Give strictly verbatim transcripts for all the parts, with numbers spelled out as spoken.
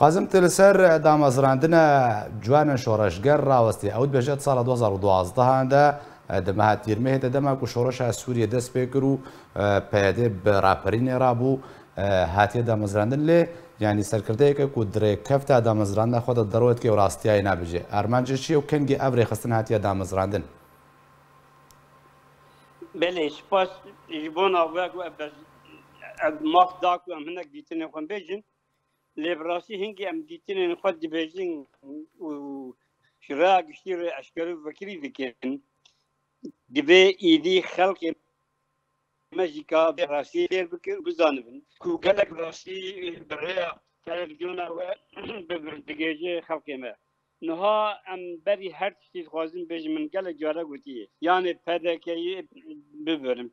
Xwazim, tu li ser damezrandina ciwanên şoreşger rawestî. Ew dibêje, di sala du hazar û duwazdeh de, di meha Tîrmehê de, dema ku şoreşa Sûriyê dest pê kir û, e, P Y D bi raperînê rabû, e, hatiye damezrandin. Lê, yanî, serkirdeyeke ku di rêkefta damezrandina xwe de derwet ke û rastiyayê nabêje. Armancê çi ye û kengî ev rêxistin hatiye damezrandin? Belê, spas ji bona we ku ev, ev maf da ku em hinek dîtinên xwe bêjin. Lê bi rastî hingî em dîtinên xwe dibêjin û ji rêya giştî re eşkere û vekirî dikin, divê êdî xelkê me jî ka vê rastiyê fêr bikin û bizanibin ku gelek rastî bi rêya televîzyona we bibir digêje xelkê me. Niha em berî her tiştî dixwazin bêjin, min gelek care gotiye. Yanê P D K'yê bibirin,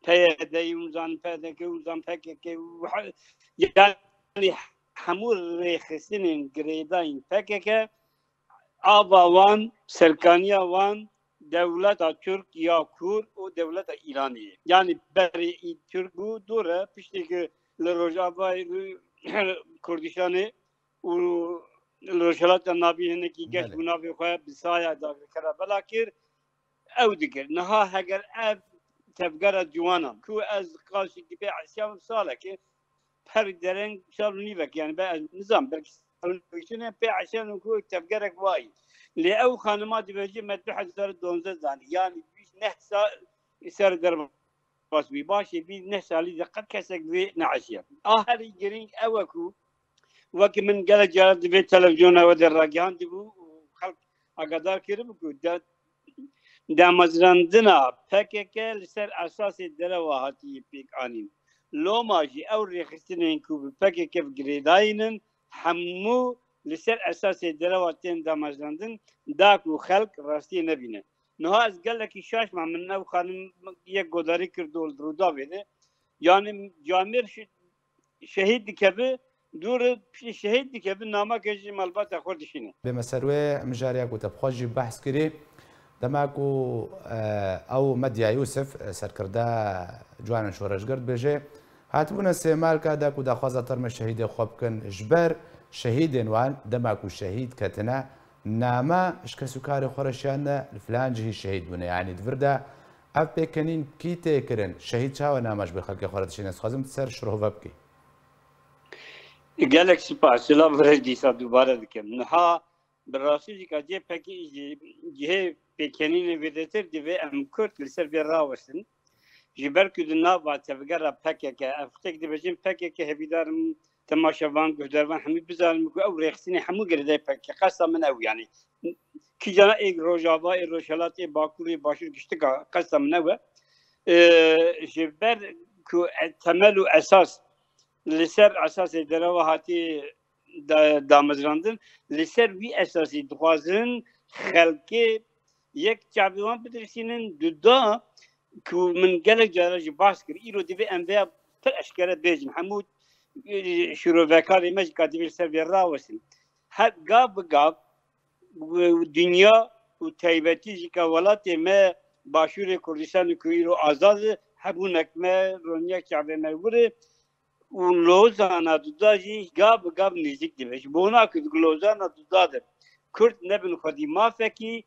P Y D'yê û zan P D K û zan P K K û he-, yanî hemû rêxistinên girêdayîn P K K, ava wan, serkaniya wan, dewleta Tirk ya Kurd û dewleta Îranê ye. Yanî berê î Tirk bû, dûr e, piştî ku li Rojavayê Kurdistanê û li Rojhilata Navîn hinekî geş Belê. bû navê xwe bi saya dagirkera bela kir, ew dikir. Niha heger ev tevgera ciwanan ku ez qaşî dibê esiyam salekê, her dereng sal û nîvek, yani be ez nizam, belkî sal û nîvek çûne pê esiyam ku tevgerek wayî. Lê ew xanima dibêje me du hezar û duwazdeh zanî. Yani neh sal ser derbas bû. Başê bî neh salî de qet kesek vê neeşiye. A herî girîng ew e ku wekî min gelek caran di vê televizyona we de ragihandibû û xelk agadar kiribû ku de-, damezrandina P K K li ser esasê derewa hatiye pêk anîn. Loma jî ew rêxistinên ku bi P K K ve girêdayîn in, hemû li ser esasê derewa tên damezrandin, da ku xelk rastiyê nebîne. Niha ez gelekî şaş me, min ew xanim yek godarî kir dol di Rûdawê de. Yani camêr şi-, şehîd dikeve, dûr şehîd dikeve, nameke ji malbata xwe dişîne. Bême ser wê, mijariya ku te bi xwe jî behs kirî, dema ku, e, ew Medya Yûsif, e, serkirda ciwanên şoreşger dibêje, hatibûne Sêmalka de ku daxwaza termê şehîdê xwe bikin, ji ber şehîdên wan, dema ku şehîd ketine, name ji kesûkarê xwe re şiyandine, li filan cihî şehîd bûne. Yanî di vir de ev pêkenîn kî tê kirin? Şehîd çawa name ji bo xelkê xwe re dişîne? Dixwazim tu ser şirove bikî. Gelek spas. Silav birêz, dîsa dubare dikim. Niha bi rastî jî ka cihê pekî jî cihê pêkenînê vêdetir divê em Kurd li ser vê rawestin. Ji ber ku di nava tevgera P K K, ev tiştek dibêjin P K K hevîdarim temaşevan, guhdarvan hemî bizanin ku ew rêxistinê hemû girêdayî P K K. Qesta min ew yani. Kîjana ê Rojava, ê Rojhelat, ê Bakur, ê Başûr giştika qesta min ew e. Ee, ji ber ku e-, temel û esas li ser esasê derewa hatî da-, damezrandin, li ser vî esasî dixwazin xelkê yek çavê wan bidirsînin, duda ku min gelek cara jî bahs kir. Îro divê em vêya pir eşkere bêjin. Hemû, e, şîrovekarê me jî ka divê li ser vê rawestin. Her gav bi gav, e, dinya û taybetî jî ka welatê me Başûrê Kurdistanê ku îro azad e, hebûnek me, roniyek çavê me wir e, û Lozana duda jî gav bi gav nêzîk dibe. Ji bona ku di Lozana duda de Kurd nebin xwedî mafekî,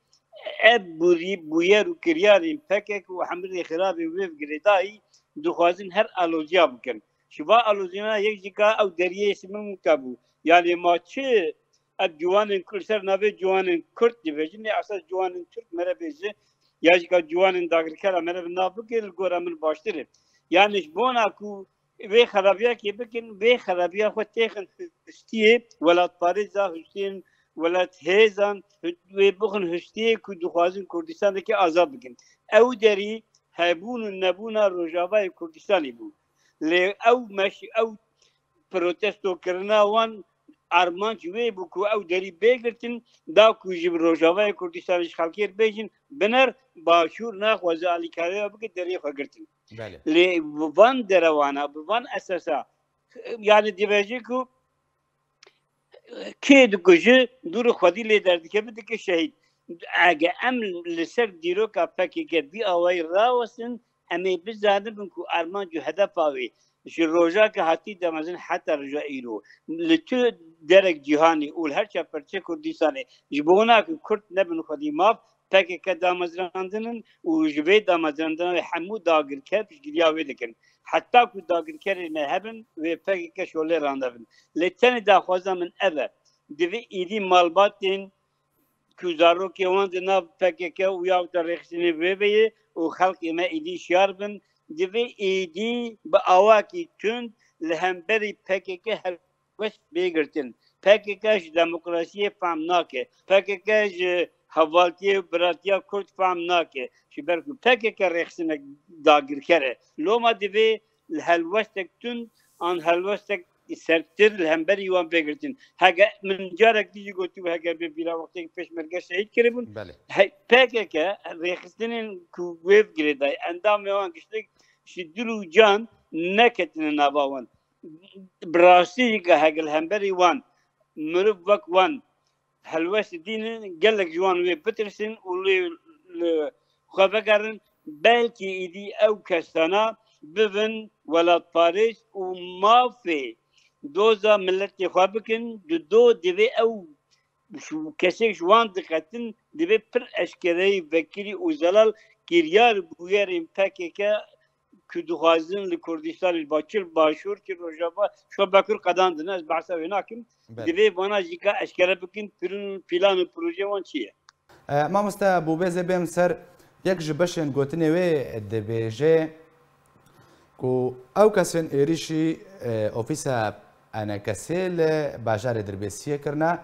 ev bûrî, bûyer û kiryarên P K K û hemilê xirabên wê girêdayî dixwazin her aloziya bikin. Ji va aloziyana yek jî ka ew deriyê Sêmalka bû. Yanî ma çi ev ciwanên Kurd, ser navê ciwanên Kurd dibêjin, lê esas ciwanên Tirk mere bêje, ya jî ka ciwanên dagirkera mere bi nav bike, li gora min baştir e. Yanî ji bona ku vê xerabiyekê bikin, vê xerabiya xwe têxin hustiyê welatparêza, hustiyên welathêzan, wê bixin hustiyê ku dixwazin Kurdistanekê azad bikin. Ew derî hebûn û nebûna Rojavayê Kurdistanê bû. Lê ew meş-, ew protestokirina wan armanc wê bû ku ew derî bê girtin, da ku ji Rojavayê Kurdistanê ji xelkê re bêjin, biner, Başûr naxwaze alîkariya bike, derê xwe girtin. Belê. Lê bi van derewana, bi van esasa, yani dibêje ku kê dikuje, dûrî xwedî lê derdikeve, dike şehîd. Ege em li ser dîroka P K K vî awayî rawestin, em ê bizanibin ku armanc û hedefa wê Ji roja ke hatî damezin heta roja îro, li tu derek cîhanê û li her çar perçe Kurdistanê, ji bo wina ku Kurd nebin xwedî maf, P K K damezrandin in û ji vê damezrandina wê hemû dagirker piştgiriya wê dikin. Heta ku dagirkerê me hebin, wê P K K şolê ranevin. Lê tenê daxwaza min ev e. Divê êdî malbatên ku zarokê wan di nav P K K û ya wita rêxistinê vê veyê û xelkê me êdî şiyar bin, divê êdî bi awakî tund li hemberî P K K helwest bê girtin. P K K ji demokrasiyê fehm nake. P K K ji hevaltiyê û biratiya Kurd fehm nake. Ji ber ku P K K rêxinek dagirker e. Loma divê li helwestek tund an helwestek sertir li hemberî wan bê girtin. Heke min carek dî jî gotî, heke bê bîra wextê pêşmerge şehîd kiribûn. Belê. He-, P K K rêxistinên ku wê girêdayî, endamê wan giştik ji dil û can neketine nava wan. Bi rastî jî heke li hemberî wan, mirov wek wan helwest dînin, gelek ji wan wê bitirsin û lê li xwe vegerin, belkî êdî ew kesana bibin welatparêz û mafê doza miletê xwe bikin, di do divê ew kesek ji wan diqetin, divê pir eşkereyî vekirî û zelal kiryar bûyerên P K K ku dixwazin li Kurdistanê ba çi li başûr, çi rojava, ji xwe bakur qedandin. Ez behsa wê nakim. Belê. Divê vana jî ka eşkere bikin, pirûn, plan û proje wan çi ye? E, mamoste, bû bêzê bêm ser yek ji beşên gotinê wê dibêje ku ew kesên êrîşî, e, ofîsa E N K S'ê li bajarê Dirbêsiyê kirine,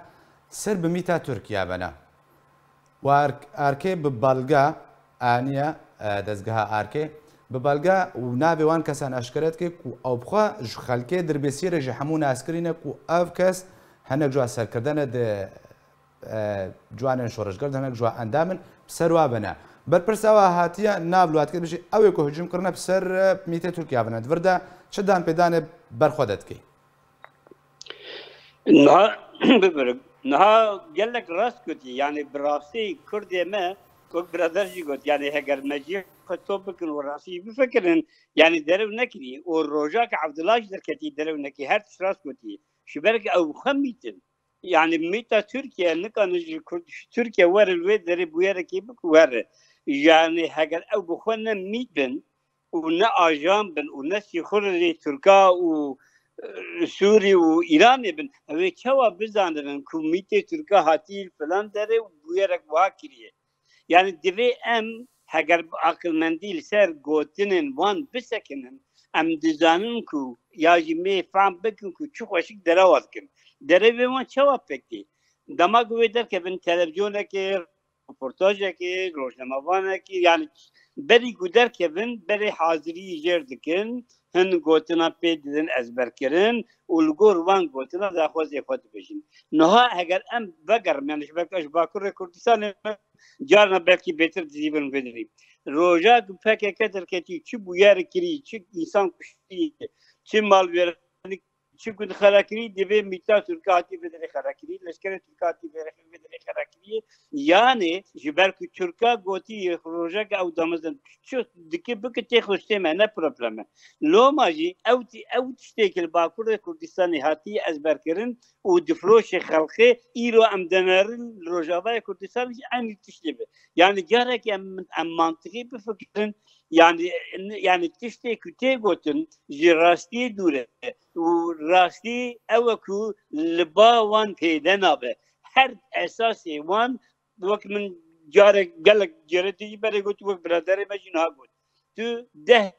ser bi mîta Tirkiye bene. Û Ark-, Arkê bi belge, aniye, e, dezgeha Arkê, bi belge û navê wan kesan eşkere dike ku ew bi xwe ji xelkê Dirbêsiyê re ji hemû naskirî ne ku ev kes hinek ji wan serkirde ne di, e, ciwanên şoreşger de hinek ji wan endam in, bi ser wa bene. Berpirsa wa hatiye nav li wa dike, dibêje ew ê ku hicûm kirine bi ser, e, mîtê Tirkiye bene. Di vir de çi danpêdanê ber xwe de dike? Niha, bibirim. Niha gelek rast gotî. Yani bi rastî Kurdê me, wek birader jî got, yani heger me cî xwe top bikin û rastî jî bifikirin, yani derew nekirî û roja ke Evdila jî derketî derew nekirî, her tişt rast gotî. Ji ber ke ew xwe mîtin. Yani mîta Tirkiye nikane ji Kurd, ji Tirkiye were li wê derê bûyerekê bik were. Yani heger ew bi xwe ne mît bin, û ne ajan bin û ne sîxurê Tirka û, e, Sûrî û Îranê bin, ew ê çawa bizanirin ku mîtê Tirka hatî li filan derê û bûyerek wiha kiriye? Yani divê em heger bi aqilmendî li ser gotinên wan bisekinin, em dizanin ku ya jî mê fehm bikin ku çi xweşik derewa dikin. Derevê wan çawa pêk tê? Dema ku wê derkevin televizyonekê, reportajekê, rojnamevanekê, yani berî ku derkevin, berê hazirî jêr dikin, hin gotina pê didin ezberkirin û li gor wan gotina daxwazê xwe dibêjin. Niha heger em vegerin, yani ji ber ji Bakurê Kurdistanê me carna belkî bêtir dizîvin vê derî. Roja ku P K K derketî, çi bûyer kirî, çi însan kuştî, çi malwêranî, çi ku xerakirî, divê mîta Tirka hatî vê derê xerakirî, leşkerê Tirka hatî vê derê xerakirî. Yani ji ber ku Tirka gotî rojek ew damezin çi dike bike tê xwe ji tê me, ne problem e. Loma jî ew tî-, ew tiştê ki li Bakurê Kurdistanê hatiye ezberkirin û difiroşe xelqê, îro em denerin li Rojavayê Kurdistanê jî eynî tiştê be. Yani carek em, em mantiqî bifikirin, yani, yani tiştê ku tê gotin ji rastiyê dûr e û rastî ew e ku li ba wan pêde nabe. Her esasê wan, wek min carek gelek cêre dijî berê got, wek biraderê me jî niha got. Tu deh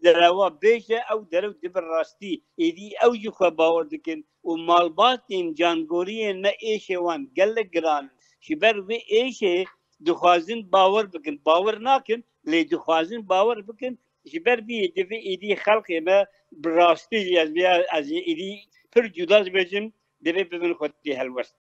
derewa bêje, ew derew dibe rastî. Êdî ew jî xwe bawer dikin û malbatên cangoriyên me êşê wan gelek giran in. Ji ber vê êşê dixwazin bawer bikin. Bawer nakin, lê dixwazin bawer bikin. Ji ber vî yê divê êdî xelkê me bi rastî jî ez vê, ez ê êdî pir cuda dibêjim, divê bibin xwedî helwest.